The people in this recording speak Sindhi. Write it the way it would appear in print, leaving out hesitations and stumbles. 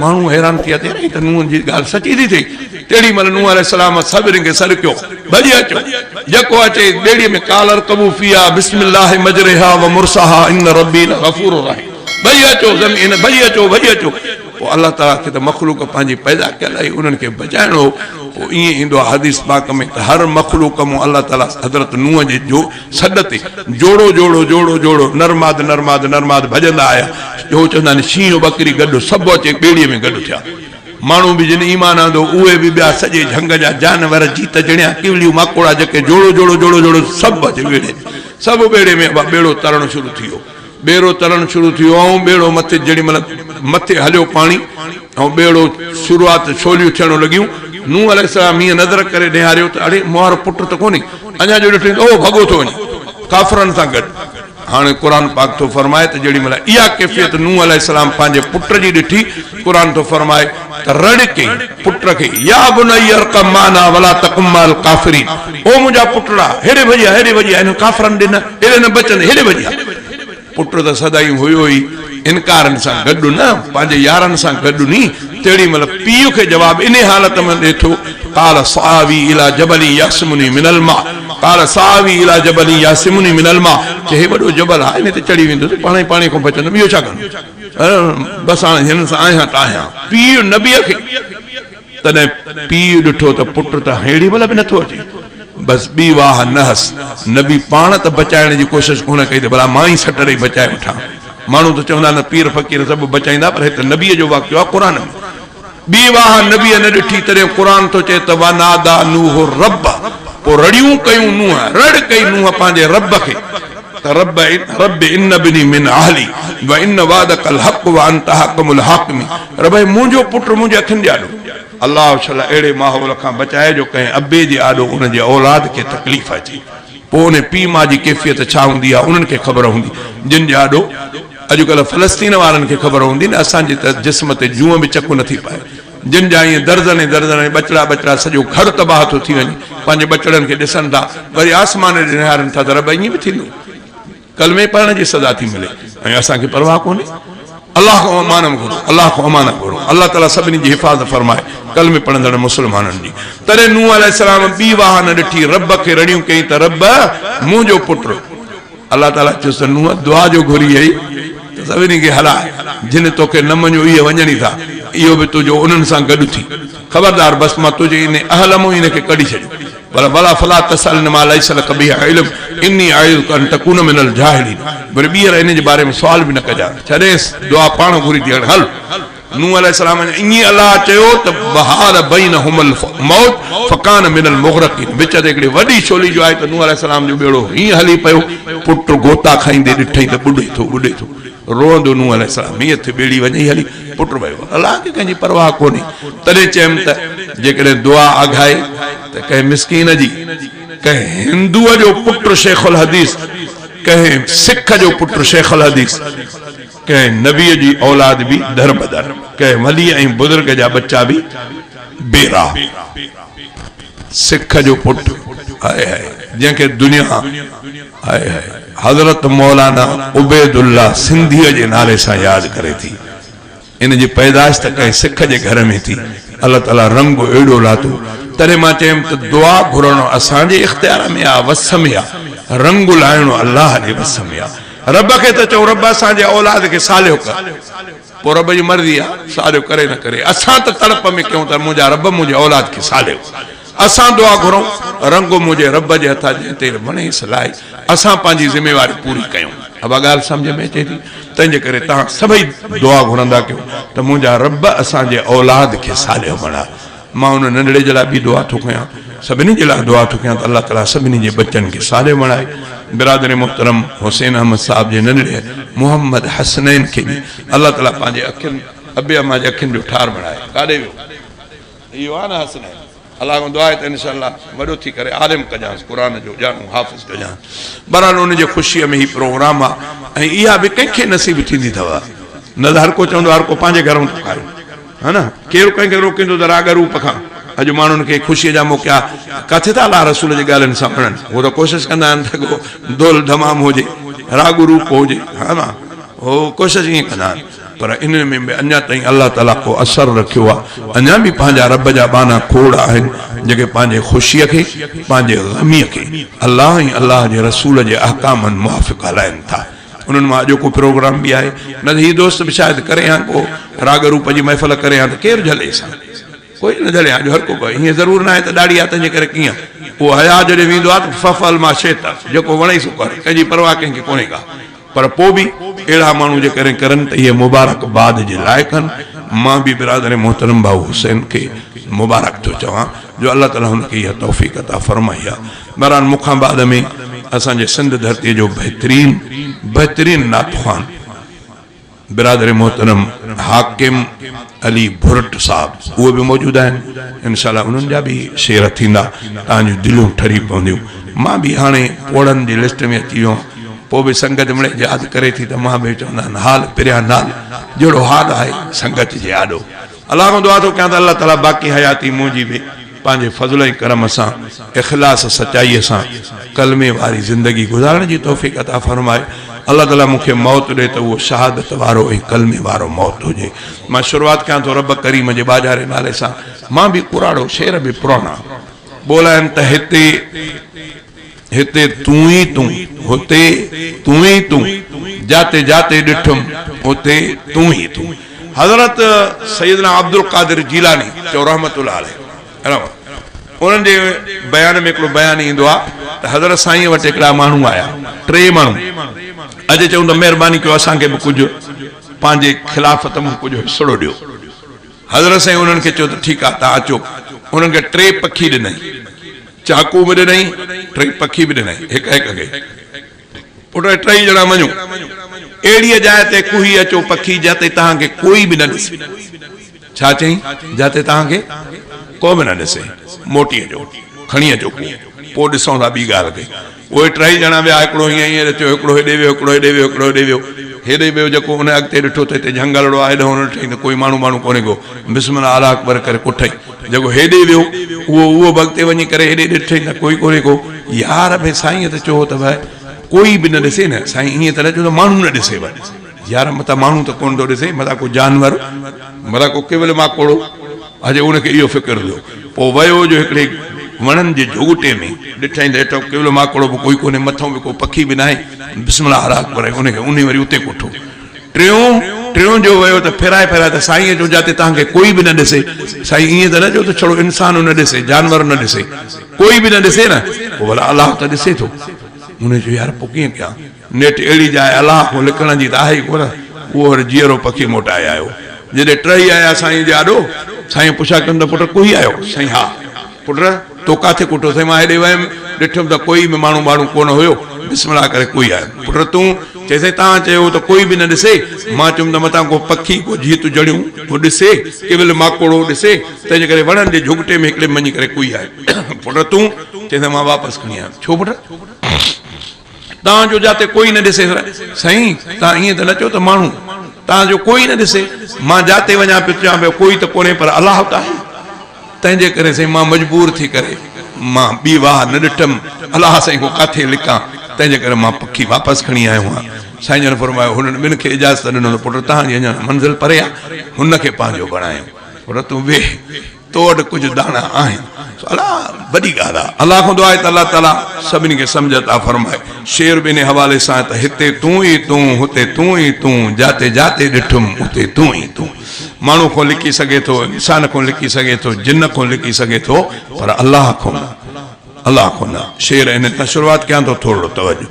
ماڻهو حيران ٿي ويا ته يار هي ته نوح جي ڳالهه سچي ٿي ٿئي. تهڙي مهل نوح عليه السلام سڀني کي سڏ ڪيو، ڀڄي اچو، جيڪو اچي ٻيڙيء ۾ قال ارڪبوا فيها بسم الله مجريها ومرساها ان ربي لغفور رحيم ڀڄي اچو زمين ڀڄي اچو ڀڄي اچو. پوء الله تعاليٰ کي ته مخلوق پنهنجي پيدا ڪيل آهي انهن کي بچائڻو هو. پوء ائين ايندو آهي حديث پاڪ ۾ ته هر مخلوق مون الله تعاليٰ حضرت نوح جي جو سڏ تي جوڙو جوڙو جوڙو جوڙو نرماد نرماد نرماد ڀڄندا آيا. جو چوندا آهن شينهن ٻڪري گڏ سڀ اچي ٻيڙيء ۾ گڏ ٿيا. ماڻهو به جن ايمان آندو اهي به ٻيا سڄي جهنگ جا جانور جيت جڻيا ڪيوليون ماڪوڙا جيڪي جوڙو جوڙو جوڙو جوڙو سڀ اچي ٻيڙي ۾ سڀ ٻيڙي ۾ ابا ٻيڙو ترڻ شروع ٿي ويو. ٻيڙو ترڻ شروع ٿي ويو ۽ ٻيڙو مٿي جيڏي مهل مٿي هليو پاڻي ۽ ٻيڙو شروعات ڇوليون ٿيڻ لڳيون. نوح عليه السلام هيئن نظر ڪري نهاريو ته اڙي مون وارو پٽ ته ڪونهي. اڃا جو ڏٺائين ته اهو ڀڳو ٿو وڃي ڪافرن سان گڏ. هاڻي قرآن پاڪ ٿو فرمائي ته جيڏي مهل اها ڪيفيت نوح عليه السلام پنهنجي پٽ جي ڏٺي، قرآن ٿو فرمائي ته رڙ ڪئي پٽ کي يا بني ارڪب معنا ولا تڪن مع الڪافرين او منهنجا پٽڙا هيڏي ڀڄي آ هيڏي ڀڄي آ انهن ڪافرن ڏي نه هيڏي نه بچندين هيڏي ڀڄي آ. پٽ ته سدائين هيو ئي انڪارين سان گڏ نه پنهنجي يارن سان گڏ ني تهڙي مهل پيء کي جواب انهي حالت ۾ ڏي ٿو قال سآوي الي جبل يعصمني من الماء قال سآوي الي جبل يعصمني من الماء چي هي وڏو جبل آهي انهي تي چڙهي ويندس پاڻ ئي پاڻي کان بچندم ٻيو ڇا ڪندس بس هاڻي هنن سان آهيان ته آهيان پيء نبيء کي تڏهن پيء ڏٺو ته پٽ ته ههڙي مهل به نٿو اچي. بس ٻي واهه نه هئس. نبي پاڻ ته بچائڻ جي ڪوشش ڪونه ڪئي ته ڀلا مان ئي سٽ ڏئي بچائي وٺان. ماڻهو ته چوندا آهن ته پير فقير سڀ بچائيندا پر هت نبيء جو واقعو آهي قرآن ۾. ٻي واهه نبيء نه ڏٺي تڏهن قرآن ٿو چئي ته وناديٰ نوح ربه پوء رڙيون ڪيون نوح، رڙ ڪئي نوح پنهنجي رب کي. ته رب رب ان ابني من اهلي وان وعدک الحق وانت احڪم الحاڪمين رب هي منهنجو پٽ منهنجي اکين جي آڏو الله شل اهڙي ماحول کان بچائي جو ڪنهن ابي جي آڏو ان جي اولاد کي تڪليف اچي پوء ان پيء ماء جي ڪيفيت ڇا هوندي اها انهن کي خبر هوندي جن جي آڏو اڄڪلهه فلسطين وارن کي خبر هوندي نه اسان جي ته جسم تي جونء به چڪ نٿي پائي جن جا ائين درزن ۽ درزن ۽ ٻچڙا ٻچڙا سڄو گهر تباهه ٿو ٿي وڃي، پنهنجي ٻچڙن کي ڏسن ٿا، وري آسمان ڏي نهارين ٿا ته رب ائين به ٿيندو؟ ڪلمي پڙهڻ جي سزا ٿي ملي ۽ اسان کي پرواهه ڪونهي. الله کان امان گهرو، الله کان امان گهرو. الله تعاليٰ سڀني جي حفاظت فرمائي ڪلمي پڙهندڙ مسلمانن جي. تڏهن نوح عليه السلام ٻي واهه نه ڏٺي، رب کي رڙيون ڪيائين ته رب منهنجو پٽ! الله تعاليٰ چيس ته نوح دعا جو گهري هئي ته سڀني کي هلاء، جن توکي نه مڃيو اهي وڃن ئي ٿا، اهو به تنهنجو انهن سان گڏ ٿي. خبردار بس مان تنهنجي انهي اهل مان ئي هن کي ڪڍي ڇڏيو. پر ولا فلا تسألني ما ليس لک به علم اني اعظک ان تڪون من الجاهلين وري ٻيهر ان جي باري ۾ سوال به نه ڪجان. ڇڏينس، دعا پاڻ گهري ٿي هاڻي هل. نوح عليه السلام اڃا ائين الله چيو ته وحال بينهما الموج فڪان من المغرقين وچ تي هڪڙي وڏي ڇولي جو آئي ته نوح عليه السلام جو ٻيڙو هيئن هلي پيو پٽ غوطا کائيندي ڏٺئي ته ٻڏي ٿو ٻڏي ٿو روئندو نوح عليه السلام هيئن ٿي ٻيڙي وڃي هلي پٽ ويو الله کي ڪنهن جي پرواهه ڪونهي تڏهن چيم ته جيڪڏهن دعا اگهائي ته ڪنهن مسڪين جي ڪنهن هندوء جو پٽ شيخ الحديث ڪنهن سک جو پٽ شيخ الحديث ڪنهن نبيء جي اولاد به دربدر، ڪنهن وليء ۽ بزرگ جا ٻچا به بي راهه. سک جو پٽ، هاء هاء، جنهن کي دنيا هاء هاء حضرت مولانا عبيدالله سنڌيء جي نالي سان ياد ڪري ٿي. ان جي پيدائش ته ڪنهن سک جي گهر ۾ ٿي. الله تعاليٰ رنگ اهڙو لاتو. تڏهن مان چيم ته دعا گهرڻ اسان جي اختيار ۾ آ، وس ۾ آ. رنگ لائڻ الله جي وس ۾ آ. رب کي ته چئون رب اسان جي اولاد کي صالح ڪر. پوء رب جي مرضي آ، صالح ڪري نه ڪري. اسان ته تڙپ ۾ ڪيون ته منهنجا رب منهنجي اولاد کي صالح ڪر. اسان دعا گهرون، رنگ منهنجي رب جي هٿ آ، جنهن تي وڻيس لائي. اسان پنهنجي ذميواري پوري ڪيون. اها ڳالهه سمجهه ۾ اچي ٿي؟ تنهن جي ڪري توهان سڀئي دعا گهرندا ڪيو ته منهنجا رب اسان جي اولاد کي صالح بڻاء. مان ان ننڍڙي جي لاء به دعا ٿو ڪيان، سڀني جي لاء دعا ٿو ڪيان ته الله تعاليٰ سڀني جي ٻچن کي صالح بڻائي. برادر محترم حسين احمد صاحب جي ننڍڙي محمد حسنين کي به الله تعاليٰ پنهنجي اکين ابي امان جي اکين جو ٺار بڻائي. ڪاڏي ويو؟ اهو آهي نه حسنين. الله کان دعا آهي ته انشاء الله وڏو ٿي ڪري عالم ڪجانس قرآن جو ڄاڻو حافظ ڪجانس بهرحال ان جي خوشيء ۾ هي پروگرام آ ۽ اها به ڪنهن کي نصيب ٿيندي اٿو نه ته هر ڪو چوندو هر ڪو پنهنجي گهر ٿو کائي ها نه ڪير ڪنهن کي روڪيندو ته راڳ روپ کان اڄ ماڻهن کي خوشيء جا موقعا ڪاٿي ٿا الله رسول جي ڳالهين سان وڻن هو ته ڪوشش ڪندا آهن ته ڪو دول ڌمام هجي راڳ روپ هجي ها نه هو ڪوشش ائين ڪندا آهن. پر انهن ۾ به اڃا تائين الله تعاليٰ ڪو اثر رکيو آهي. اڃا به پنهنجا رب جا ٻانها کوڙ آهن، جيڪي پنهنجي خوشيء کي، پنهنجي غميء کي الله ۽ الله جي رسول جي احڪامن موافق هلائن ٿا. انهن مان اڄوڪو پروگرام به آهي. نه ته هي دوست به شايد ڪري هان ڪو راڳ روپ جي محفل ڪري هان ته ڪير جهليس هان؟ ڪوئي نه جهلي هان جو هر ڪو ائين ضرور ناهي ته ڏاڙهي آهي تنهنجي ڪري ڪيئن. اهو حياء جڏهن ويندو آهي ته فافعل ما شئت جيڪو وڻئي سو ڪر، ڪنهن جي پرواهه ڪنهن کي ڪونهي ڪا. پر پوء به اهڙا ماڻهو جيڪڏهن ڪرن ته اهي مبارڪ باد جي لائق آهن. مان به برادر محترم ڀائو حسين کي مبارڪ ٿو چوان جو الله تعالي هن کي اها توفيق عطا فرمائي آهي. بهرحال مون کان بعد ۾ اسان جي سنڌ ڌرتي جو بهترين بهترين نعت خوان برادر محترم حاڪم علي ڀرٽ صاحب اهي به موجود آهن انشاء الله انهن جا به شعر ٿيندا توهان جون دليون ٺري پونديون. مان به هاڻي پوڙهن جي لسٽ ۾ اچي ويو آهيان. پوء به سنگت مڙئي ياد ڪري ٿي ته مان به چوندا آهن حال پريان نال جهڙو حال آهي سنگت جي آڏو. الله کان دعا ٿو ڪيان ته الله تعالي باقي حياتي منهنجي به پنهنجي فضل ۽ ڪرم سان اخلاص سچائي سان ڪلمي واري زندگي گذارڻ جي توفيق عطا فرمائي. الله تعالي مون کي موت ڏي ته اهو شهادت وارو ۽ ڪلمي وارو موت هجي. مان شروعات ڪيان ٿو رب ڪريم جي ٻاجهاري نالي سان. مان به ڪراڙو شعر به پراڻا ٻولائن ته هتي. هتي تون ئي تون، هتي تون ئي تون، جاتي جاتي ڏٺم، اتي تون ئي تون. حضرت سيدنا عبدالقادر جيلاني چئو رحمة الله عليه انهن جي بيان ۾ هڪڙو بيان ايندو آهي ته حضرت سائينء وٽ هڪڙا ماڻهو آيا، ٽي ماڻهو، اچي چون ته مهرباني ڪيو اسان کي به ڪجهه پنهنجي خلافت مان ڪجهه حصڙو ڏيو. حضرت سائين انهن کي چيو ته ٺيڪ آهي توهان اچو. انهن کي ٽي پکي ڏنائين. چاقو به ڏنائين، ٽئي پکي به ڏنائين، هڪ هڪ کي. پٽ ٽئي ڄڻا وڃو، اهڙيء جاء تي ڪهي اچو پکي جتي توهان کي ڪوئي به نه ڏسي. ڇا چيائين؟ جتي توهان کي ڪو به نه ڏسي. موٽي اچو، کڻي اچو ڪو، پوء ڏسون ٿا ٻي ڳالهه کي. اهي ٽئي ڄڻا ويا، هڪڙو هيئن هيئن ڏٺو، هڪڙو هيڏي ويو، هڪڙو هيڏي ويو، هڪڙو هيڏي ويو. هيڏي ويو جيڪو ان اڳتي ڏٺو ته هتي جهنگلڙو آهي، هيڏانهن ڏٺائين ته ڪوئي ماڻهو ٻاڻهو ڪونهي ڪو. بسم الله الله اڪبر ڪري ڪٺائين. جيڪو هيڏي ويو، اهو اهو به اڳتي وڃي ڪري هيڏي ڏٺائين ته ڪوئي ڪونهي ڪو. يار ڀئي سائينء ته چيو هو ته ڀائي ڪوئي به نه ڏسي نه، سائين ائين ته نه چيو ته ماڻهو نه ڏسي ڀائي. يار متان ماڻهو ته ڪونه ٿو ڏسي، متان ڪو جانور، متان ڪو ڪيول ماڪوڙو. اچي ان کي اهو فڪر ٿيو. پوء ويو جو هڪڙي وڻن جي جهڳٽي ۾ ڏٺائين ته هيٺان ڪيول ماڪوڙو به ڪوئي ڪونهي، مٿئون به ڪو پکي به ناهي. بسم الله الله اڪبر ۽ ان کي انهي وري اتي ڪٺو. ٽيون، ٽيون جو ويو ته ڦيرائي ڦيرائي ته سائينء چيو جاتي توهان کي ڪوئي به نه ڏسي. سائين ائين ته نه چيو ته ڇڙو انسان نه ڏسي، جانور نه ڏسي، ڪوئي به نه ڏسي نه، پوء ڀلا الله ته ڏسي ٿو. انهي چيو يار پوء ڪيئن ڪيان؟ نيٺ اهڙي جاء الله کان لڪڻ جي ته آهي ئي ڪونه. اهو وري جيئرو پکي موٽائي آيو. جڏهن ٽهي آيا سائينء جي آڏو، سائينء پڇا ڪيم ته پٽ ڪوهي آيو؟ سائين ها. پٽ تو ڪاٿي ڪٺو؟ سائين مان هيڏي ويم، ڏٺم ته ڪوئي به ماڻهو ٻاڻهو ڪونه هيو. بسم الله ڪري ڪوهي آيم. پٽ تون؟ چئي سائين توهان چيو هو ته ڪوئي به نه ڏسي. مان چيم ته متان ڪو پکي ڪو جيت جڙيون ڪو ڏسي، ڪيول ماڪوڙو ڏسي، تنهن جي ڪري وڻن جي جهڳٽي ۾ هڪڙي مڃي ڪري ڪوهي آيم. پٽ تون؟ چئي سائين مان واپس کڻي آيم. ڇو پٽ؟ توهان جو جاتي ڪوئي نه ڏسي. سائين توهان ائين ته نه چئو ته ماڻهو توهان جو ڪوئي نه ڏسي. مان جاتي وڃان پيو چوان پيو ڪوئي ته ڪونهي پر الله ته آهي. تنهن جي ڪري سائين مان مجبور ٿي ڪري مان ٻي واهه نه ڏٺم. الله سائين کان ڪاٿي لڪان تنهن جي ڪري مان پکي واپس کڻي آيو آهيان. سائين جن فرمايو هنن ٻن کي اجازت ڏنو ته پٽ توهان جي اڃا منزل پري آهي هن کي پنهنجو بڻايو. پٽ تون ويهه. تو وٽ ڪجهه داڻا آهن. سو الله وڏي ڳالهه آهي. الله کان دعا آهي ته الله تعالي سڀني کي سمجهه عطا فرمائي. شعر به انهي حوالي سان آهي ته هتي تون ئي تون، هتي تون ئي تون، جاتي جاتي ڏٺم اتي تون ئي تون. ماڻهو کان لڪي سگهي ٿو، انسان کان لڪي سگهي ٿو، جن کان لڪي سگهي ٿو پر الله کان نه، الله کان نه. شعر انهي تان شروعات ڪيان ٿو ٿورڙو توجه.